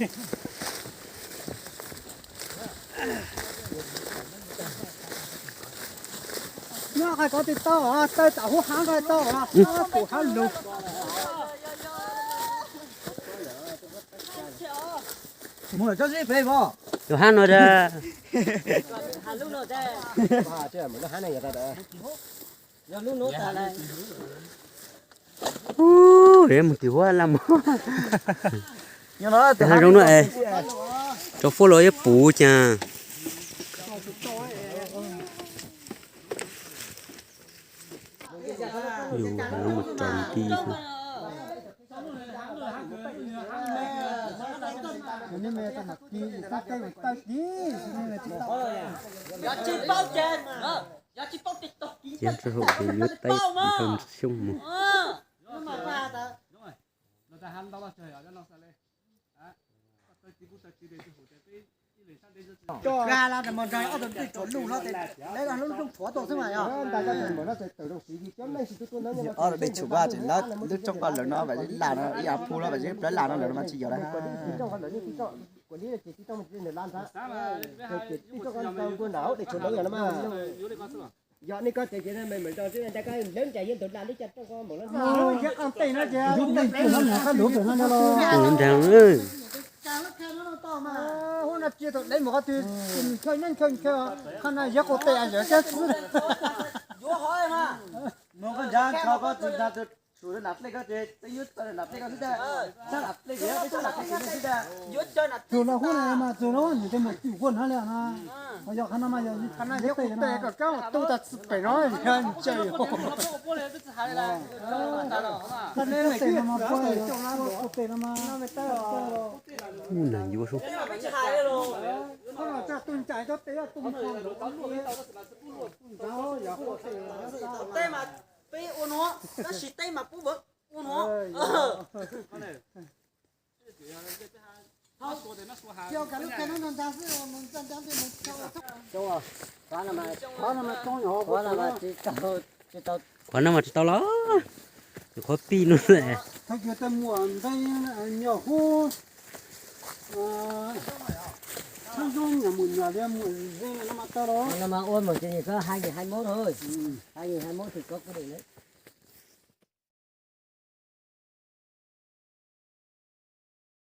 Nyob qhov ko twb tau, taw tam hub hav ko tau, tus hav lug. Mus lawm tsob zeb pem os. Tus hav no da. Ub, mus tim huab laj mog. Tus hav zoov no es, rau fuab los yuav puv cas. Yus hav zoov mus tsaus nti xwb. Ces tsis haum ces yuav taib dhau xyoob mus. Ob tug dej tshum vaj ces lub rooj koj lawv no vam zeb laj no ib yam phu no vam zeb plawv laj no lawv no mas tsis yog lawm. Yog nej koj tsev ces me me rau xwb, ntag koj hlawv ntsais yeej ntug daj lub caj rooj koj npaum no. Nrag Hu no cia thaum deb mus qhov twg, nchaw nyob nchaw nchaw, qhov no yog qhov tes yog cab xwb. Yuav hov mas. Mus koj nrag nrho koj tsis nrag tus tshum nram dlej koj ces txeeb yuav txawv nram dlej koj xwb ntag. Sab nram dlej ces yog peb sab nram dlej ces nej xwb ntag. Txug los huab no mas txug los nws tej mus txug huab no li no. Ho yog qhov no mas yog qhov no yog tes no mas. Tes kom kab tu tas pem no ntsawg. Tes no mas, tes no mas. Ub, nag yuav sub. Tej mas peb ua nuav, tab sis tej mas pub ua nuav. Qhov no mas tsis tau los, qhov pij no. Tag kis tej muam ntxeeb nyuam hub, txhab zoo nyuam mus nyuam li muam ntxeeb no mas tau los. Ua mus ces koj hai nghìn hai mươi mốt thôi. Hai nghìn hai mươi mốt thì có quyết định đấy.